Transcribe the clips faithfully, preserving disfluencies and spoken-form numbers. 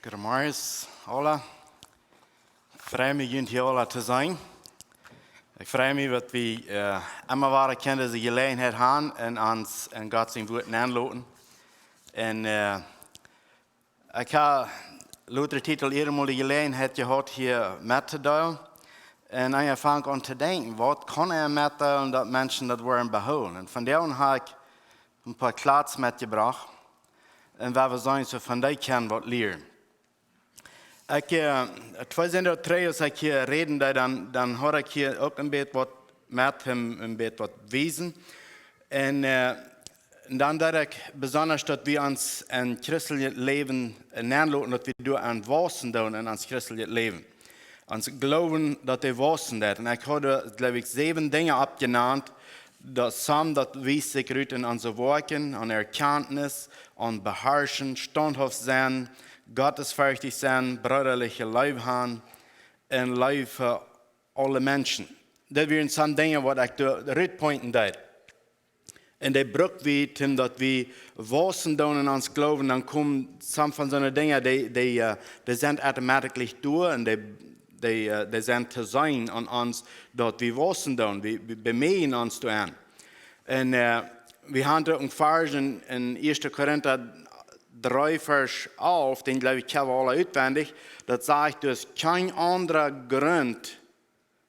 Goedemorgen, aula. Frei mie, junt hia aula to seenen. Ekj frei mie, daut wie äh, emma wada kjennen dise Jeläajenheit haben un ons en Gott sien Wuat nenloten. Un äh, ekj hab lota Titel ieescht mol de Jeläajenheit jehaut, hia mettodeelen. Un ekj funk aun to denkjen, waut kaun ekj metdeelen, daut Menschen daut woaren behoolen? Un vondoag hab ekj een poa Kjlats metjebrocht. Un wua wie seenen, soo von dee kjennen waut lieren. Ekj, äh, twee Sindach trigj, aus ekj hia räden deed, dan, dan haud ekj hia uk een bät waut met am, een bät waut wiesen. Un äh, dan deed ekj besonda, daut wie ons en christeljet Läwen nenloten, daut wie doa aun wausen doonen en ons christeljet Läwen. Ons Gloowen, daut dee wausen deit. Un ekj haud, jleew ekj, säwen Dinja oppjenant, daut soo, daut wiest sikj rut en onse Woakjen, aun Erkjantnis, aun Beharschen, staunthauft sennen, gottesferchtich sennen, broodaliche Leew haben un Leew fa aule Menschen. Daut wieren soo Dinja, waut ekj doa rutpointen deed. Un dee bruck wie, om daut wie wausen doonen en ons Gloowen, dan komen some von soone Dinja, dee, dee, äh, dee sent automatically doa un dee, dee, äh, dee sent to seenen aun ons, daut wie wausen doonen, wie, wie bemieejen ons doaraun. Un äh, wie haben uk een Varsch en, en ieeschte Korinta dree, Varsch alf, dän jleew ekj kjenn wie aula utwendich, daut sajcht: "Doa es kjeen aundra Grunt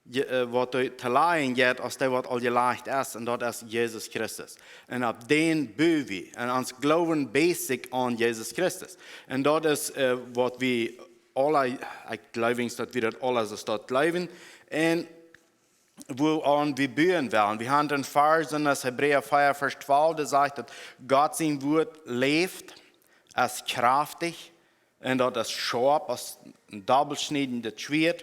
je-, äh, waut doa to lajen jeit, aus dee waut aul jelajcht es, un daut es Jesus Christus. Un opp dän bu wie, un ons Gloowen bät sikj aun Jesus Christus." Un daut es äh, waut wie aula, ekj jleew, daut wie daut aula soo staut jleewen. Un wuaraun wie buen wellen. Wie haben een Varsch en Hebräa vea, Varsch twalf, dee sajcht, daut Gott sien Wuat läft, es kjraftich, un daut es schoap aus een dobbelschniedendet Schwieet,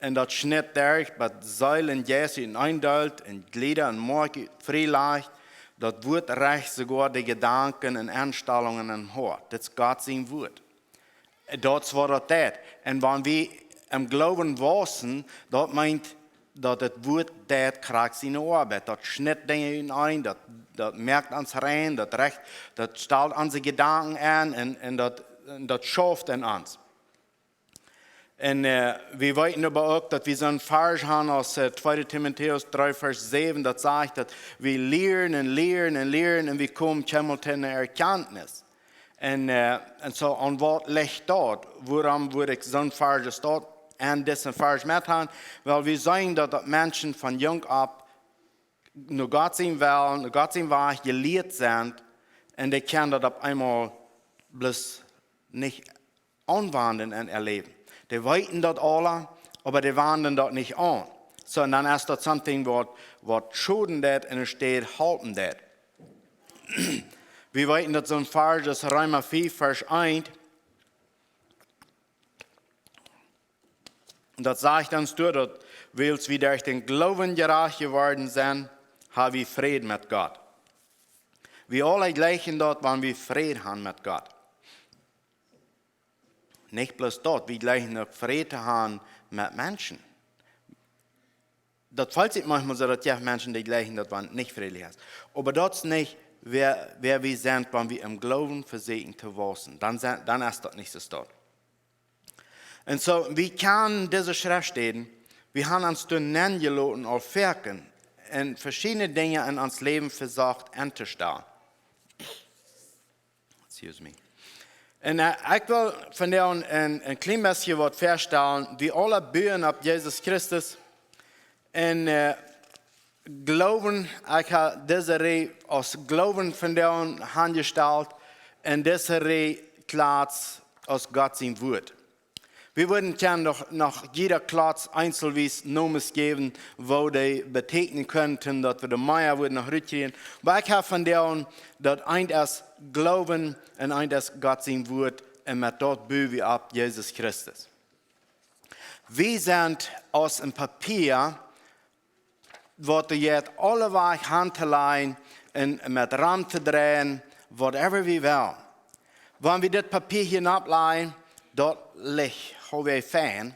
un daut schnitt derch, bat Seel un Jeist uteneen deelt, un Jlieda un Moakj frie lajcht, daut Wuat recht soogoa de Jedanken un Enstalungen em Hoat. Daut es Gott sien Wuat. Daut es waut daut deit. Un wan wie em Gloowen wausen, daut meent, daut daut Wuat deit krakjt siene Oabeit. Daut schnitt Dinja uteneen, daut, daut moakt ons rein, daut recht, daut stalt onse Jedanken aun un, un daut, un daut schauft en ons. Un äh, wie weeten oba uk, daut wie soon Varsch haben aus äh, tweede Timotäus dree, Varsch säwen, daut sajcht, daut wie lieren un lieren un lieren un wie komen kjeenmol to eene Erkjantnis. Un äh, un soo, aun waut licht daut? Wuarom wudd ekj soon Varsch aus daut en disen Varsch methaben? Well, wie seenen, daut, daut Menschen von jung opp no Gott sien Wellen, no Gott sien Wajch jelieet sent, un dee kjennen daut opp eemol bloos nich aunwenjen en äa Läwen. Dee weeten daut aula, oba dee wenjen daut nich aun. Soo, un dan es daut something waut, waut schoden deit, enne Städ halpen deit. Wie weeten, daut soon Varsch es Reema fief, Varsch eent. Daut sajcht ons doa, daut wiels wie derch dän Gloowen jerajcht jeworden sent, haben wie Fräd met Gott. Wie aula jleichen daut, wan wie Fräd haben met Gott. Nich bloos daut, wie jleichen uk Fräd to haben met Menschen. Daut felt sikj maunchmol soo, daut jie Menschen, dee jleichen daut, wan nich frädlich es. Oba daut es nich wäa, wäa wie sent, wan wie em Gloowen vesieekjen to wausen. Dan sent, dan es daut nich soo staut. Un soo, wie kjennen dise Schreftstäden, wie haben ons doa nenjeloten aul foaken un veschiedne Dinja en ons Läwen vesocht auntostalen. Excuse me. Un äh, ekj well vondoag een, een kjlien bät waut faststalen. Wie aula buen opp Jesus Christus. Un äh, Gloowen, ekj hab dise Räd aus Gloowen vondoag aunjestalt un dise Räd Kjlats aus Gott sien Wuat. Wie wudden kjennen noch, noch jieda Kjlats eenselwies Nomes jäwen, waut dee beteekjnen kunnen, daut wie de mea wudden noch rutkjrieen. Oba ekj hab vondoag, daut eent es Gloowen un eent es Gott sien Wuat, un met daut bu wie opp Jesus Christus. Wie sent aus een Papia, waut doa jeit aulewajch han to lajen un met rom to dreien, whatever wie wellen. Wan wie dit Papia hia nopp lajen, daut licht, hab wie fein.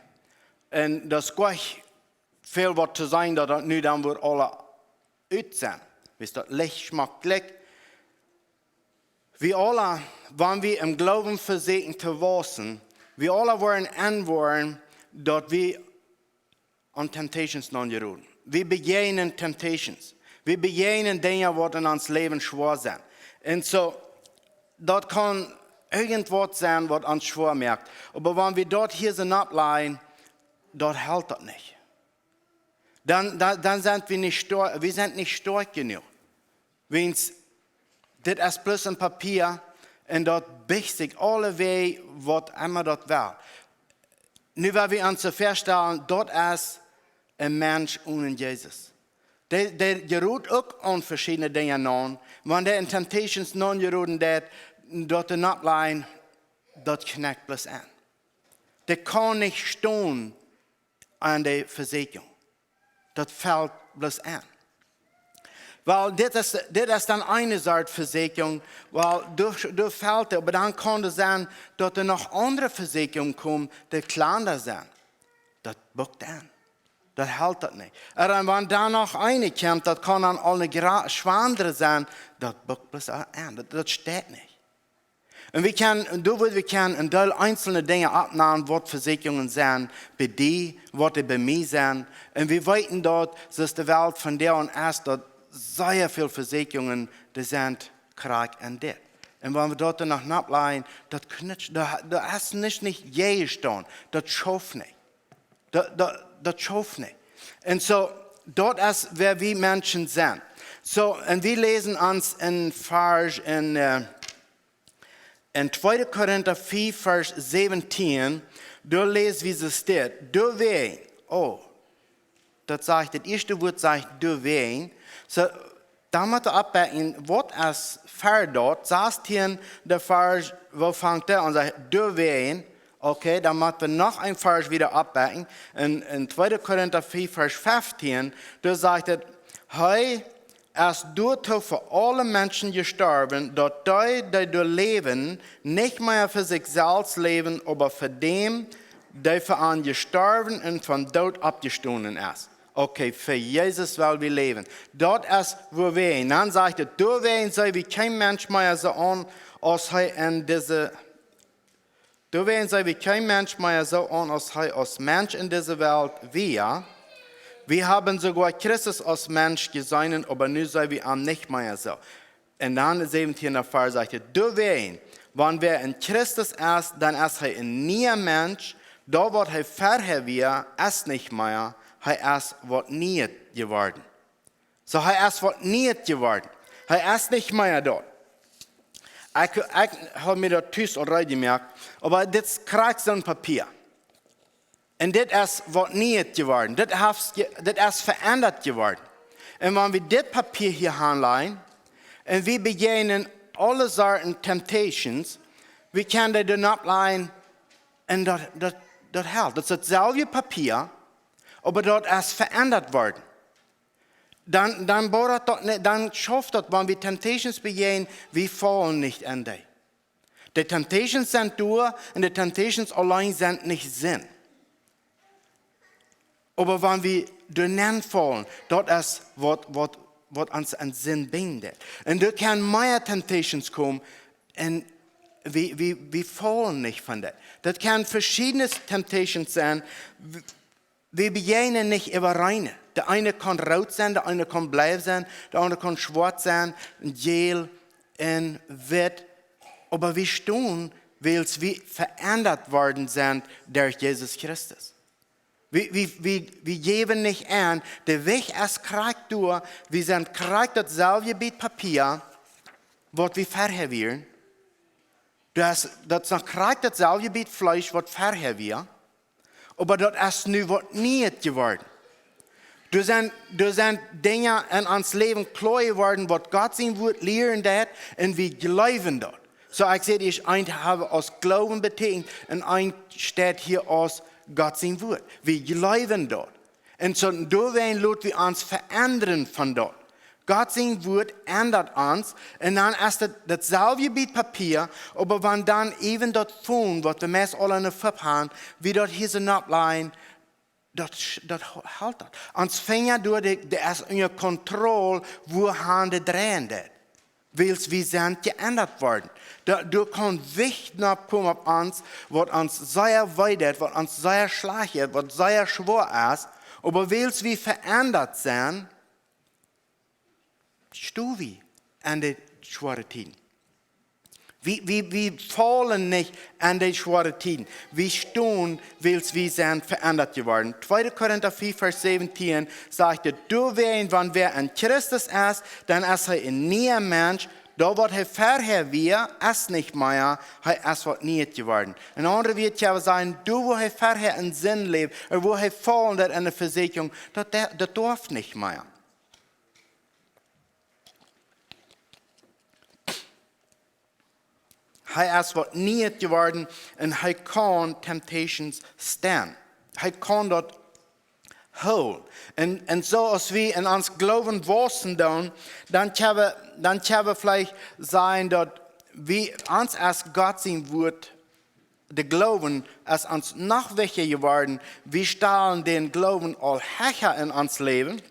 Un daut es goa nich väl waut to seenen, daut daut nu dan woat aula ut sennen. Wiels daut licht schmock jlikj. Wie aula, wan wie em Gloowen vesieekjen to wausen, Wie aule woaren enwoaren, daut wie aun temptations nenjeroden. Wie bejäajnen temptations. Wie bejäajnen Dinja, waut en ons Läwen schwoa sent. Un soo, daut kaun irjentwaut sennen, waut ons schwoa moakt. Oba wan wie daut hia soo nopp lajen, daut helt daut nich. Dan, dan, dan sent wie nich stoakj, wie sent nich stoakj jenuach. Wiels, dit es bloos een Papia un daut biecht sikj aule Wäaj, waut emma daut well. Nu, wan wie ons soo väastalen, daut es een Mensch onen Jesus. Dee, dee jerot uk aun veschiedne Dinja aun, wan dee en temptations aunjeroden woat, daut dee nopp lajen, daut kjnakjt bloos aun. Dee kaun nich stonen aun de Vesieekjunk. Daut felt bloos aun. Well, dit es, dit es dan eene Sort Vesieekjunk, well, doa, doa felt et, oba dan kaun et sennen, daut doa noch aundre Vesieekjungen komen, dee kjlanda sent. Daut bukjt aun. Daut helt daut nich. Un dan, wan doa noch eene kjemt, daut kaun dan aul eene gra-, schwoare sennen, daut bukjt bloos aun. Daut, daut steit nich. Un wie kjennen, un doa woa wie kjennen een Deel eenzele Dinja oppnämen, waut Vesieekjungen sent, bie die, waut dee bie mie sent. Un wie weeten daut, soo aus de Welt vondoag es, daut sea väl Vesieekjungen, dee sent krakjt en dit. Un wan wie daut dan noch nopp lajen, daut kjnakjt, daut, daut es nich, nich jestonen, daut schauft nich. Daut, daut, daut schauft nich. Un soo, daut es, wäa wie Menschen sent. Soo, un wie läsen ons een Varsch en, äh, en tweede Korinta vea, Varsch säwentieen, doa läs wie soo dit. Doawäajen, oh, daut sajcht, daut ieeschte Wuat sajcht doawäajen. Soo, dan mott wie oppbakjen, waut es ver daut? Sastieen, de Varsch, wua fangt et aun? Sajcht doawäajen. Okay, dan mott wie noch een Varsch wada oppbakjen. En, en tweede Korinta vea, Varsch feftieen, doa sajcht et: Hee es doatoo fa aule Menschen jestorwen, daut dee, dee doa läwen, nich mea fa sikj selfst läwen, oba fa däm, dee fa an jestorwen un vom Doot oppjestonen es. Okay, fa Jesus well wie läwen. Daut es, wua wie, dan sajcht et, doawäajen see wie kjeen Mensch mea soo aun, aus hee en dise Doawäajen see wie kjeen Mensch mea soo aun, aus hee aus Mensch en dise Welt wia. Wie haben soogoa Christus aus Mensch jeseenen, oba nu see wie am nich mea soo. Un dan säwentieen Varsch sajcht et: Doawäajen, wan wäa en Christus es, dan es hee een niea Mensch. Daut, waut hee verhäa wia, es nich mea. Hee es waut Nieet jeworden. Soo, hee es waut Nieet jeworden. Hee es nich mea doa. Ekj, ekj hab mie daut tus aul reed jemoakt, oba dit es krakjt soon Papia. Un dit es waut Nieet jeworden. Dit haft je-, dit es veendat jeworden. Un wan wie dit Papia hia aunlajen un wie bejäajnen aule Sorten temptations, wie kjennen dee dan oppläajen un daut, daut, daut helt. Daut es daut selwje Papia, oba daut es veendat worden. Dan, dan bodat daut nich, dan schauft daut, wan wie temptations bejäajnen, wie faulen nich en dee. De temptations sent doa un de temptations auleen sent nich Sind. Oba wan wie doa nenn faulen, daut es waut, waut, waut ons aun Sind binjt. Un doa kjennen mea temptations komen un wie, wie, wie faulen nich von daut. Daut kjennen veschiedne temptations sennen. Wie bejäajnen nich äwarein. De eene kaun root sennen, de eene kaun blau sennen, de aundre kaun schwoat sennen, jäl un witt. Oba wie stonen, wiels wie veendat worden sent derch Jesus Christus. Wie, wie, wie, wie jäwen nich aun, de Wajch es krakjt doa, wie sent krakjt daut selwje Bät Papia, waut wie verhäa wieren. Daut es, daut es noch krakjt daut selwje Bät Fleesch, waut verhäa wia. Oba daut es nu waut Nieet jeworden. Doa sent, doa sent Dinja en ons Läwen kloa jeworden, waut Gott sien Wort lieren deit, un wie jleewen daut. Soo, ekj säd, ekj, eent haben aus Gloowen beteakjent, un eent steit hia aus Gott sien Wort. Wie jleewen daut. Un soo, doawäajen lot wie ons veendren von daut. Gott sien Wort endat ons, un dan es daut daut selwje Bät Papia, oba wan dan äwen daut Phone, waut wie meist aule en de Fupp haben, wie daut hia soo nopp lajen, daut, daut helt daut. Ons Finja, doa, dee, dee es unja Kontroll, wua han dee dreien deit. Wiels wie sent jeendat worden. Doa, doa kaun Jewicht nopp komen opp ons, waut ons sea wee deit, waut ons sea schlajcht jeit, waut sea schwoa es, oba wiels wie veendat sent, sto wie aun de schwoare Tieden. Wie, wie, wie faulen nich aun de schwoare Tieden. Wie stonen, wiels wie sent veendat jeworden. Tweede Korinta vier, Varsch säwentieen sajcht et: "Doawäajen, wan wäa enn Christus es, dan es hee een niea Mensch. Daut, waut hee verhäa wia, es nich mea, hee es waut Nieet jeworden." Enn aundre Wieed, jo, wie sajen, doa, wua hee verhäa enn Sind läwd, ooda wua hee faulen deed enn de Vesieekjunk, daut, daut doaf nich mea. Hee es waut Nieet jeworden un hee kaun temptations stäajen. Hee kaun daut hoolen. Un, un soo aus wie enn ons Gloowen wausen doonen, dan kjenn wie, dan kjenn wie veleicht sajen, daut wie ons aus Gott sien Wuat, de Gloowen es ons noch wichtja jeworden. Wie stalen dän Gloowen aul hecha enn ons Läwen.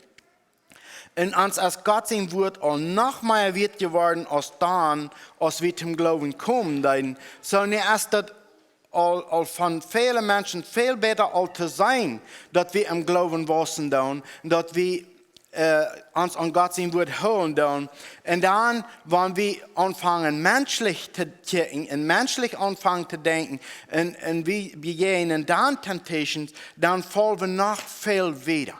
Un ons es Gott sien Wuat aul noch mea wieet jeworden aus dan, aus wie toom Gloowen komen deeden. Soo, nu es daut aul, aul von väle Menschen väl bäta aul to seenen, daut wie em Gloowen wausen doonen, daut wie, äh, ons aun Gott sien Wuat hoolen doonen. Un dan, wan wie aunfangen menschlich to kjikjen un menschlich aunfangen to denkjen, un, un wie bejäajnen dan temptations, dan faulen wie noch väl wieda.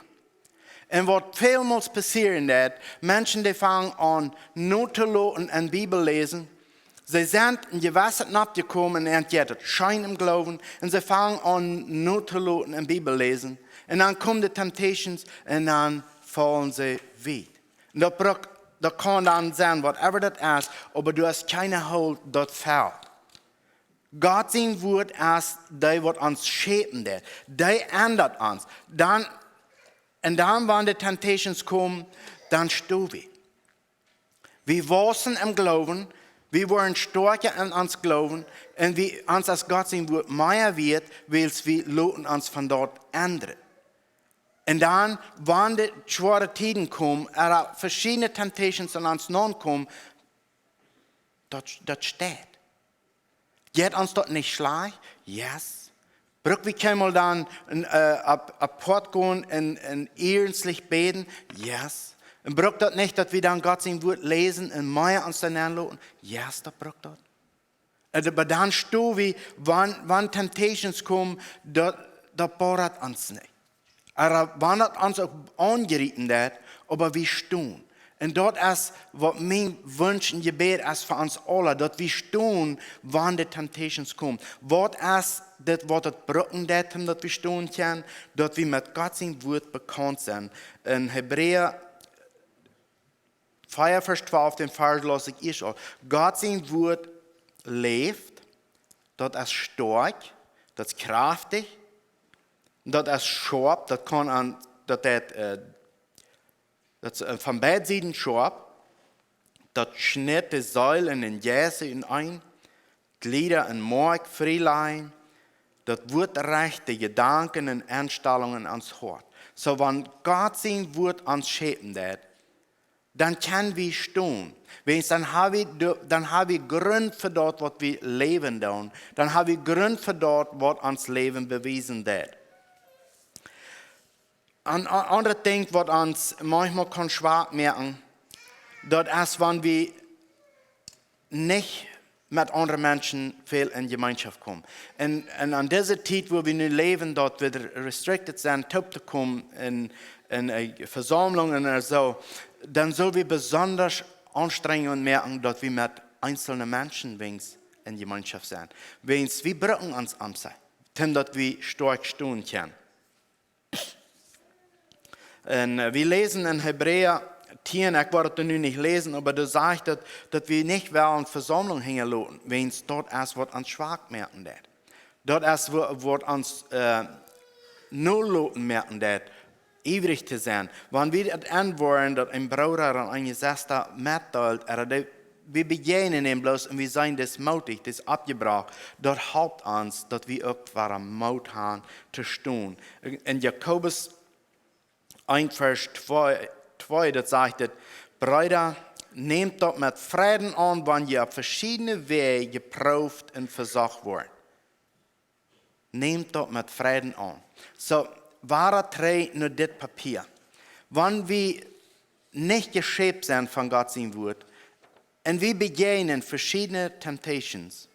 Un waut välmols passieren deit, Menschen, dee fangen aun no to loten enn Bibel läsen. See sent enn jewesset nopp jekomen un an jeit et scheen em Gloowen. Un see fangen aun no to loten enn Bibel läsen. Un dan komen de temptations un dan faulen see wieda. Un daut brukt, daut kaun dan sennen, whatever daut es, oba du hast kjeene Hold, daut fält. Gott sien Wuat es dee, waut ons schaufen deit. Dee endat ons. Dan, un dan, wan de temptations komen, dan sto wie. Wie wausen em Gloowen, wie woaren stoakja enn ons Gloowen, un wie, ons es Gott sien Wuat mea wieet, wiels wie loten ons von daut endren. Un dan, wan de schwoare Tieden komen, ooda veschiedne temptations aun ons nokomen, daut, daut steit. Jeit ons daut nich schlajcht? Yes. Bruck wie kjeenmol dan, äh, opp, opp Poat gonen un, un iernstlich bäden? Yes. Un bruck daut nich, daut wie dan Gott sien Wuat läsen un mea ons doa nenloten? Yes, daut bruck daut. Un oba dan sto wie, wan, wan temptations komen, daut, daut bodat ons nich. Ooda wan daut ons uk aunjriepen deit, oba wie stonen. Un daut es, waut mien Wunsch un Jebäd es fa ons aula, daut wie stonen, wan de temptations komen. Waut es dit, waut et brucken deit, om daut wie stonen kjennen, daut wie met Gott sien Wuat bekaunt sent. Enn Hebräa vea, Varsch twalf, dän Varsch laus ekj ieescht aul. Gott sien Wuat läft, daut es stoakj, daut es kjraftich, daut es schoap, daut kaun aun, daut deit, äh, daut es, äh, von beid Sieden schoap, daut schnitt de Seel un dän Jeist utenaunda, Jlieda un Moakj frie lajen, daut Wuat rajcht de Jedanken un Enstalungen aun ons Hoat. Soo, wan Gott sien Wuat ons schaufen deit, dan kjenn wie stonen. Wiels dan ha wie de, dan ha wie Grunt fa daut, waut wie läwen doonen. Dan ha wie Grunt fa daut, waut ons Läwen bewiesen deit. Een, een aundret Dinkj, waut ons maunchmol kaun schwak moaken, daut es, wan wie nich met aundre Menschen väl enn Jemeenschoft komen. Un, un aun dise Tiet, wua wie nu läwen, daut wie restricted sent, toop to komen enn, enn, äh, Vesaumlungen ooda soo, dan sell wie besonda Aunstrenjungen moaken, daut wie met eenzelne Menschen weens enn Jemeenschoft sent. Weens wie brucken ons omsien, om daut wie stoakj stonen kjennen. Un, äh, wie läsen enn Hebräa tieen, ekj woa daut nu nich läsen, oba doa sajcht et, daut wie nich wellen Vesaumlunk hinjaloten, wiels daut es, waut ons schwak moaken deit. Daut es, wa-, waut ons, äh, nulloten moaken deit, iewrich to sennen. Wan wie daut enwoaren, daut een Brooda ooda eene Sesta metdeelt, ooda dee wie bejäajnen am bloos un wie sent dismootich, dis oppjebrocht, daut halpt ons, daut wie uk wada Moot haben to stonen. Enn, enn Jakobus eent Varsch twee, twee, daut sajcht et: "Breeda, Nämt daut met Freiden aun, wan jie opp veschiedne Wäaj jeprooft un vesocht woaren. Nämt daut met Freiden aun. Soo, woa trigj no dit Papia. Wan wie nich jeschaufen sent von Gott sien Wort un wie bejäajnen veschiedne temptations,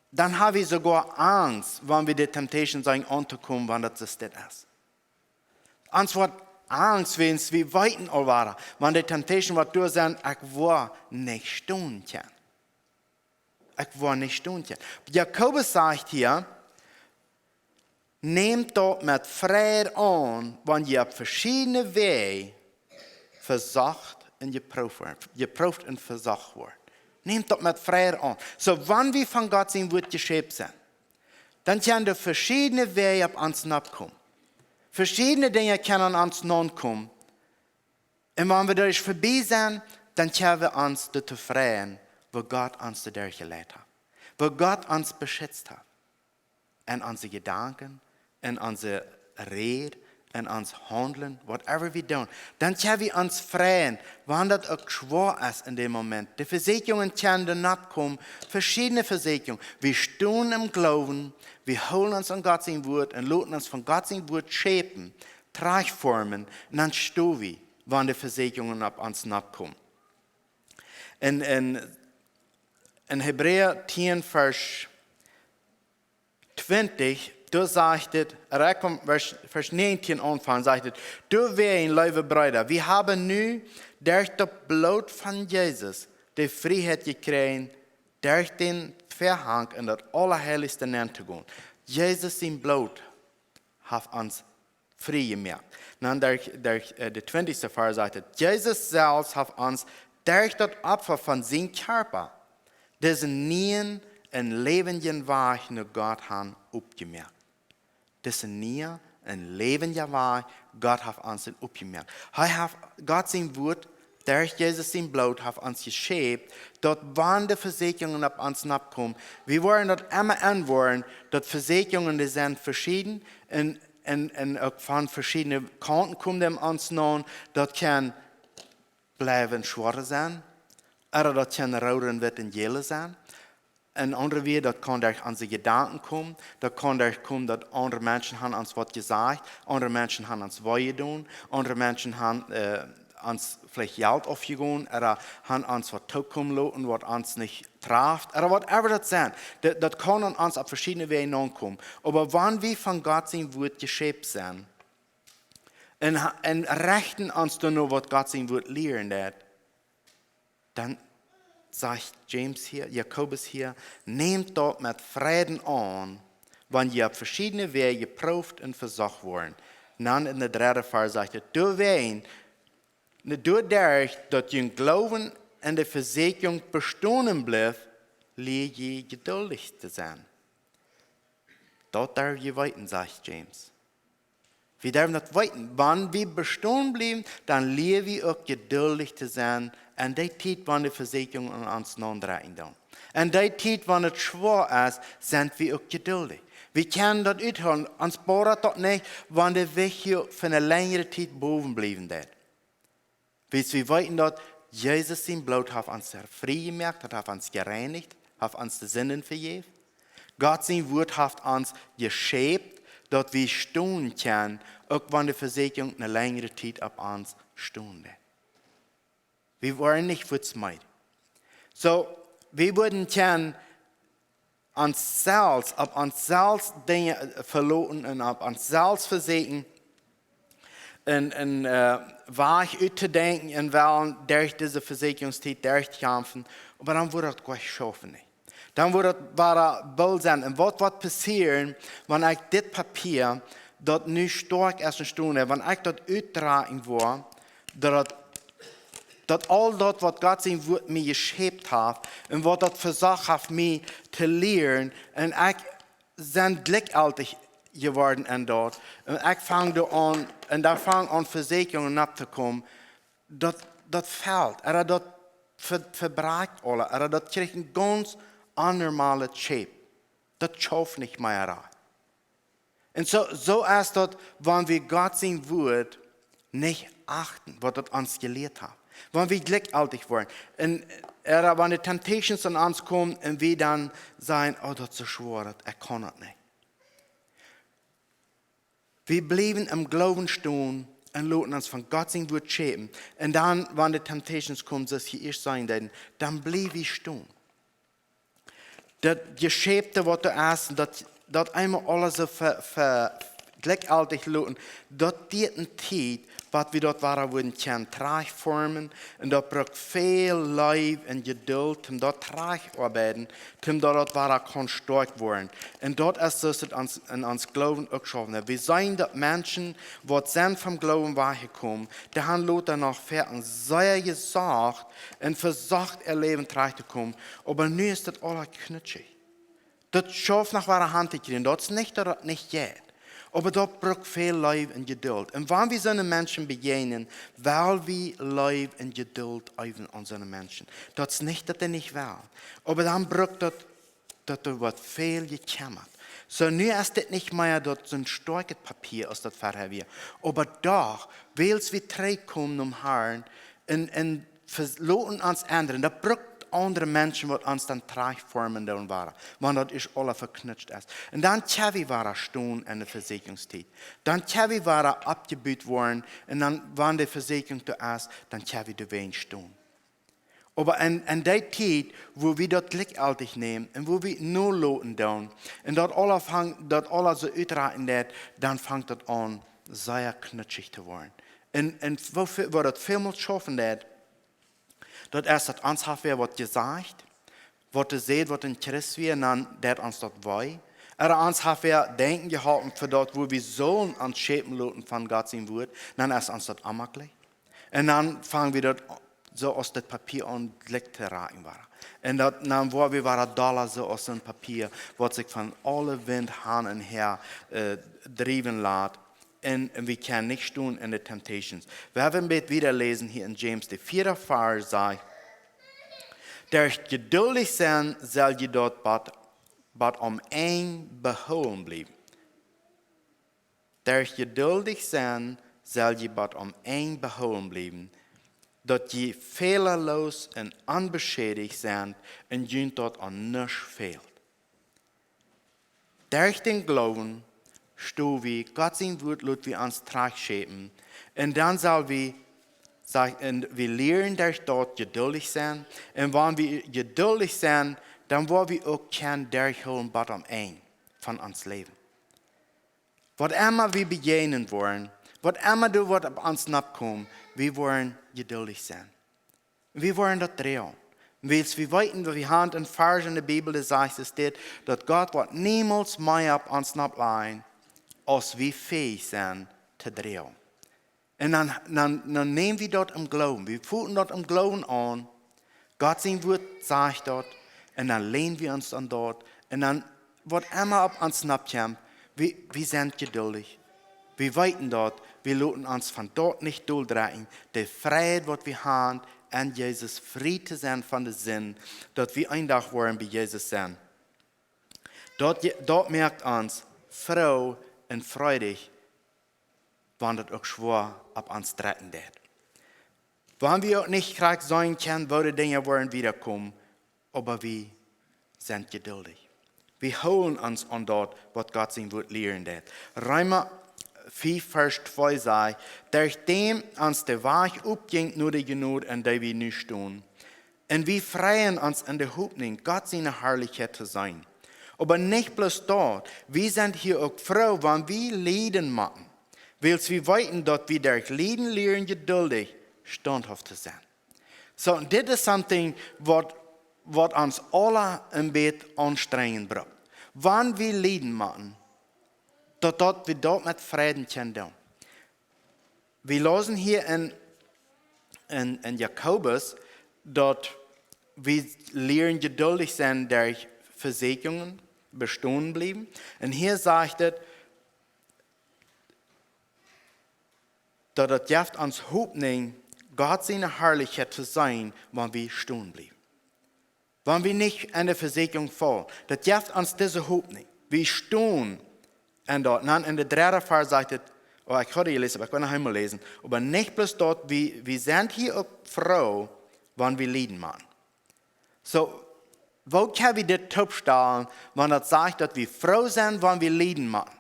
dan ha wie soogoa Angst, wan wie de temptation seenen auntokomen, wan daut soo steit es. Ons woat Angst, wiels wie weeten aul woa, wan de temptation woat doa sennen, ekj woa nich stonen kjennen. Ekj woa nich stonen kjennen. Jakobus sajcht hia, nämt daut met Freid aun, wan jie opp veschiedne Wäaj vesocht un jeprooft woaren, jeprooft un vesocht woaren. Nämt daut met Freid aun. Soo, wan wie von Gott sien Wort jeschaufen sent, dan kjennen doa veschiedne Wäaj opp ons noppkomen. Veschiedne Dinja kjennen aun ons noppkomen. Un wan wie doa vebie sent, dan kjennen wie ons doa freien, woo Gott ons doaderch jeleit haft. Woo Gott ons beschitzt haft. En onse Jedanken, en onse Räd, en ons Haundlen, whatever wie doonen. Dan kjennen wie ons freien, wan daut uk schwoa es en däm Moment. De Vesäakjungen kjennen doa noppkomen, veschiedne Vesäakjungen. Wie stonen em Gloowen, wie hoolen ons aun Gott sien Wort un loten ons von Gott sien Wort schaufen, trajchtformen, un dan stonen wie, wan de Vesäakjungen opp ons noppkomen. En, en, en Hebräa tieen, Varsch twintich, doa sajcht et, räakj Varsch, Varsch näajentieen aunfangen, sajcht et: Doawäajen, leewe Breeda, wie haben nu derch daut Bloot von Jesus de Frieheit jekjräajen, derch dän Väahank en daut Aulaheilichste nenn to gonen. Jesus sien Bloot haft ons frie jemoakt. Dan derch, derch, äh, de twintichste Varsch sajcht et: Jesus selfst haft ons derch daut Opfa von sien Kjarpa disen nieen un läwendjen Wajch no Gott han opjemoakt. Disen nieen un läwendjen Wajch, Gott haft ons dän opjemoakt. Hee haft, Gott sien Wort, derch Jesus sien Bloot haft ons jeschaufen, daut wan de Vesäakjungen opp ons noppkomen, wie woaren daut emma enwoaren, daut Vesäakjungen, dee sent veschieden un, un, un uk von veschiedne Kaunten komen dee ons no, daut kaun bliewen schwoa sennen, ooda daut kaun root un witt un jäle sennen. En aundre Wieed, daut kaun derch onse Jedanken komen, daut kaun derch komen, daut aundre Menschen han ons waut jesajcht, aundre Menschen han ons wee jedonen, aundre Menschen han, äh, ons veleicht Jelt aufjegonen, ooda han ons waut tookomen loten, waut ons nich traft, ooda whatever daut sent. Daut, daut kaun aun ons opp veschiedne Wäaj nokomen. Oba wan wie von Gott sien Wort jeschaufen sent, un ha-, un rechten ons doano, waut Gott sien Wort lieren deit, dan sajcht James hia, Jakobus hia: Nämt daut met Freiden aun, wan jie opp veschiedne Wäaj jeprooft un vesocht woaren. Dan en de dredde Varsch sajcht et: Doawäajen, doaderch daut jun Gloowen en de Vesäakjunk bestonen blift, lia jie jeduldich to sennen. Daut derw jie weeten, sajcht James. Wie derwen daut weeten, wan wie bestonen bliewen, dan lia wie uk jeduldich to sennen. En dee Tiet, wan de Vesäakjungen aun ons nodreien doonen. En dee Tiet, wan et schwoa es, sent wie uk jeduldich. Wie kjennen daut uthoolen, ons bodat daut nich, wan de Wajch hia fa eene lenjre Tiet bowen bliewen deit. Wiels wie weeten daut Jesus sien Bloot haft ons frie jemoakt, daut haft ons jereinicht, haft ons de Sinden vejäft. Gott sien Wort haft ons jeschaufen, daut wie stonen kjennen, uk wan de Vesäakjunk eene lenjre Tiet opp ons stonen deit. Wie woaren nich fuaz meed. Soo, wie wudden kjennen ons selfst, opp ons selfst Dinja, äh, veloten un opp ons selfst vesieekjen un, un, äh, Wajch uttodenkjen un wellen derch dise Vesäakjungstiet derchkjamfen, oba dan woat daut goanich schaufen, nich? Dan woat daut wada boolt sennen. Un waut woat passieren, wan ekj dit Papia, daut nu stoakj es un stonen, wan ekj daut utdrakjen woa, daut daut daut aul daut, waut Gott sien Wort mie jeschaufen haft un waut daut vesocht haft mie to lieren, un ekj sie jlikjjeltich jeworden en daut, un ekj fang doa aun, un doa fangen aun Vesäakjungen nopp to komen, daut, daut felt, ooda daut ve-, vebrakjt aula, ooda daut kjricht een gaunz onnormale Shape. Daut schauft nich mea rajcht. Un soo, soo es daut, wan wie Gott sien Wort nich achten, waut daut ons jelieet haft. Wan wie jlikjjeltich woaren. Un, äh, wan de Temptations aun ons komen un wie dan sajen: "Oh, daut es soo schwoa, daut, ekj kaun daut nich." Wie bliewen em Gloowen stonen un loten ons von Gott sien Wuat schaufen. Un dan, wan de Temptations komen, soo aus hia ieescht sennen deeden, dan bliew wie stonen. Daut Jeschapte, waut doa es, daut, daut eemol aules soo ver, ver, jlikjjeltich loten, daut diet eene Tiet, waut wie daut wada wudden kjennen trajchtformen. Un daut brukt väl Leew un Jedult, om daut trajchtoarbeiden, om daut daut wada kaun stoakj woaren. Un daut es soo aus et ons, en ons Gloowen uk schaufen deit. Wie seenen daut Menschen, waut sent vom Gloowen wajchjekomen, dee han lota noch ver een sea jesocht un vesocht äa Läwen trajcht to komen, oba nu es daut aula knutschich. Daut schauft noch wada han to kjrieen, daut es nich daut daut nich jeit. Oba daut brukt väl Leew un Jedult. Un wan wie soone Menschen bejäajnen, well wie Leew un Jedult eewen aun soone Menschen. Daut es nich daut dee nich wellen. Oba dan brukt daut, daut doa woat väl jekjemmat. Soo, nu es dit nich mea daut soon stoakjet Papia aus daut verhäa wia. Oba doch, wiels wie trigjkomen nom Harn un, un ver-, loten ons endren, daut brukt aundre Menschen, waut ons dan trajchtformen doonen wada, wan daut es aula veknutscht es. Un dan kjenn wie wada stonen en de Vesieekjungstiet. Dan kjenn wie wada oppjebut woaren. Un dan, wan de Vesieekjunk doa es, dan kjenn wie doawäajen stonen. Oba en, en dee Tiet, wua wie daut jlikjjeltich nämen un wua wie nul loten doonen, un daut aula fangt, daut aula soo utrakjen deit, dan fangt daut aun sea knutschich to woaren. Un, un woo ve-, woo daut välmols schaufen deit, daut es daut ons haft wäa waut jesajcht, waut dee sajcht, waut een Christ wia, un dan deit ons daut wee. Ooda ons haft wäa denkjen jeholpen fa daut, wua wie sullen ons schaufen loten von Gott sien Wuat, un dan es ons daut onjemakjlich. Un dan fang wie daut soo aus daut Papia aun jlikj to rakjen wada. Un daut, dan woa wie wada dolla soo aus een Papia, waut sikj von aule Wind han un häa, äh, driewen lat. Un, un wie kjennen nich stonen en de Temptations. Wie haben een bät wieda läsen hia en James, de vieede Varsch sajcht: "Derch jeduldich sennen sell jie daut bat, bat aum Enj behoolen bliewen." Derch jeduldich sennen sell jie bat aum Enj behoolen bliewen, daut jie fälaloos un onbeschädicht sent un junt daut aun nuscht fält. Derch dän Gloowen sto wie, Gott sien Wuat lot wie ons trajchtschaufen. Un dan sell wie, saj, un wie lieren derch daut jeduldich sennen. Un wan wie jeduldich sent, dan woa wie uk kjennen derchhoolen bat aum Enj von ons Läwen. Waut emma wie bejäajnen woaren, waut emma doa woat opp ons nopp komen, wie woaren jeduldich sennen. Wie woaren daut droagen. Wiels wie weeten, daut wie han een Varsch en de Bibel, dee sajcht, es dit, daut Gott woat niemols mea opp ons nopp lajen, aus wie fähich sent to droagen. Un dan, dan, dan näm wie daut em Gloowen. Wie foten daut em Gloowen aun. Gott sien Wuat sajcht daut. Un dan lehn wie ons aun daut. Un dan, waut emma opp ons nopp kjemt, wie, wie sent jeduldich. Wie weeten daut, wie loten ons von daut nich doldrekjen. De Freid, waut wie han, en Jesus frie to sennen von de Sind, daut wie een Dach woaren bie Jesus sennen. Daut je-, daut moakt ons froo un freudich, wan daut uk schwoa opp ons drekjen deit. Wan wie uk nich krakjt seenen kjennen, woo de Dinja woaren wieda komen, oba wie sent jeduldich. Wie hoolen ons aun daut, waut Gott sien Wuat lieren deit. Reema fief Varsch twee sajcht: "Derch däm ons de Wajch opjinkj no de Jnod, en dee wie nu stonen. Un wie freien ons en de Hopninj, Gott siene Harlichkjeit to seenen." Oba nich bloos daut, wie sent hia uk froo, wan wie lieden motten, wiels wie weeten, daut wie derch Lieden lieren jeduldich, staunthauft to sennen. Soo, dit es something waut, waut ons aula een bät aunstrenjen brukt. Wan wie lieden motten, daut, daut wie daut met Freiden kjennen doonen. Wie läsen hia en, en, en Jakobus, daut wie lieren jeduldich sennen derch Vesieekjungen, bestonen bliewen. Un hia sajcht et, daut et jeft ons Hopninj, Gott siene Harlichkjeit to seenen, wan wie stonen bliewen. Wan wie nich en de Vesieekjunk faulen. Daut jeft ons dise Hopninj. Wie stonen en daut. Un dan en de dredde Varsch sajcht et, Oh, ekj haud jeläsen, oba ekj well noch eemol läsen. Oba nich bloos daut, wie, wie sent hia uk froo, wan wie lieden motten. Soo, woo kjenn wie dit toopstalen, wan daut sajcht, daut wie froo sent, wan wie lieden motten?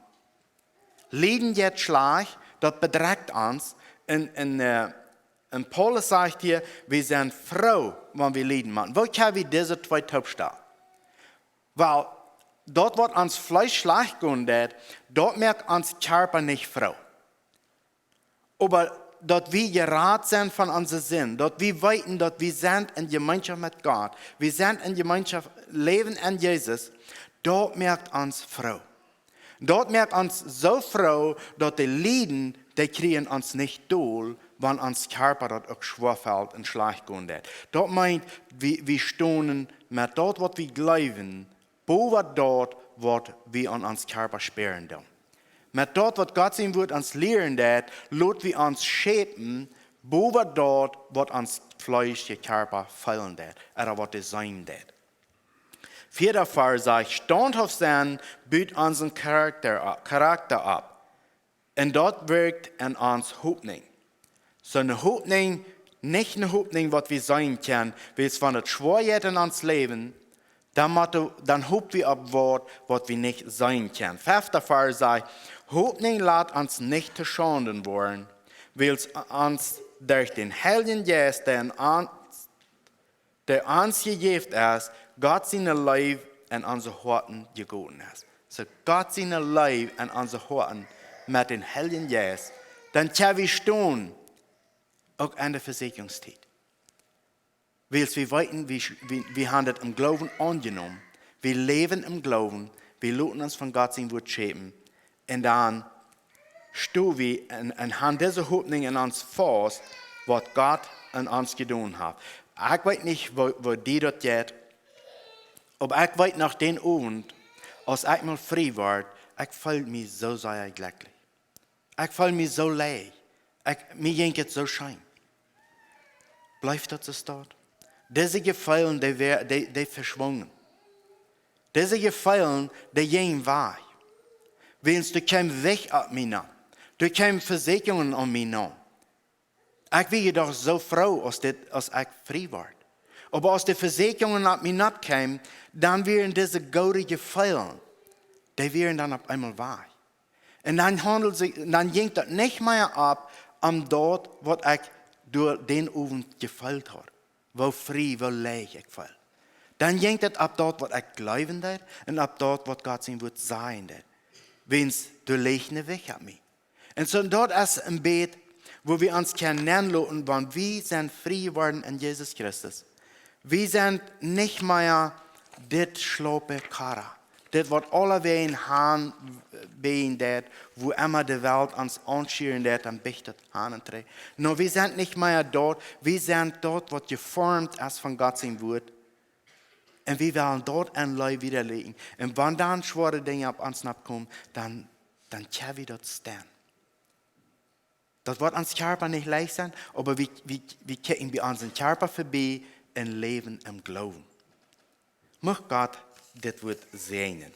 Lieden jeit schlajcht, daut bedrekjt ons. Un, un, äh, un Paulus sajcht hia, wie sent froo, wan wie lieden motten. Woo kjenn wie dise twee toopstalen? Well, daut waut ons Fleesch schlajcht gonen deit, daut moakt ons Kjarpa nich froo. Oba daut wie jerat sent von onse Sind, daut wie weeten, daut wie sent en Jemeenschoft met Gott, wie sent en Jemeenschoft, läwen en Jesus, daut moakt ons froo. Daut moakt ons soo froo, daut de Lieden, dee kjrieen ons nich dol, wan ons Kjarpa daut uk schwoa felt un schlajcht gonen deit. Daut meent, wie, wie stonen met daut, waut wie jleewen, bowa daut, waut wie aun ons Kjarpa spieren doonen. Met daut, waut Gott sien Wuat ons lieren deit, lot wie ons schäpen, bowa daut, waut ons fleeschja Kjarpa feelen deit, ooda waut dee seenen deit. Vieeda Varsch sajcht, staunthauft sennen but onsen Charakta, Charakta opp. Un daut wirkjt en ons Hopninj. Soo ne Hopninj, nich ne Hopninj, waut wie seenen kjennen, wiels wan et schwoa jeit en ons Läwen, dan mott, dan hoop wie opp waut, waut wie nich seenen kjennen. Fefta Varsch sajcht, Hopninj lat ons nich to Schaunden woaren, wiels ons derch dän Heiljen Jeist, dee en ons, dee ons jejäft es, Gott siene Leew en onse Hoaten jegoten es. Soo Gott siene Leew en onse Hoaten met dän Heiljen Jeist, dan kjenn wie stonen, uk en de Vesäakjungstiet. Wiels wie weeten, wie, wie, wie haben daut em Gloowen aunjenomen. Wie läwen em Gloowen. Wie loten ons von Gott sien Wuat schäpen. Un dan sto wie un, un haben dise Hopninj en ons faust, waut Gott en ons jedonen haft. Ekj weet nich, woo, woo die daut jeit, oba ekj weet noch dän Owent, aus ekj mol frie wort, ekj feeld mie soo sea jlekjlich. Ekj feeld mie soo leicht. Ekj, mie jinkj et soo scheen. Blift daut soo staut? Dise Jefeelen, dee, wea-, dee, dee veschwungen. Dise Jefeelen, dee jinjen wajch. Wiels doa kjeem Jewicht opp mie no. Doa kjeemen Vesäakjungen aun mie no. Ekj wia doch soo froo, aus dit, aus ekj frie wort. Oba aus de Vesäakjungen opp mie nopp kjeemen, dan wieren dise goode Jefeelen, dee wieren dan opp eemol wajch. Un dan haundeld sikj, dan jinkj daut nich mea opp om daut, waut ekj doa dän Owent jefeelt haud. Woo frie, woo leicht ekj feeld. Dan jinkj daut opp daut, waut ekj jleewen deed, un opp daut, waut Gott sien Wuat sajen deed. Wiels doa leech ne Jewicht opp mie. Un soo, daut es een bät, woo wie ons kjennen nenloten, wan wie sent frie jeworden en Jesus Christus. Wie sent nich mea dit schlaupe Kara. Dit, waut aulewäajen han bäajen deit, woo emma de Welt ons aunschieren deit, dan biecht daut han un trigj. No, wie sent nich mea daut, wie sent daut, waut jeformt es von Gott sien Wuat. Un wie wellen daut en Leew wieda läwen. Un wan dan schwoare Dinja opp ons nopp komen, dan, dan kjenn wie daut stonen. Daut woat ons Kjarpa nich leicht sennen, oba wie, wie, wie kjikjen bie onsen Kjarpa vebie un läwen em Gloowen. Mucht Gott dit Wuat säajnen.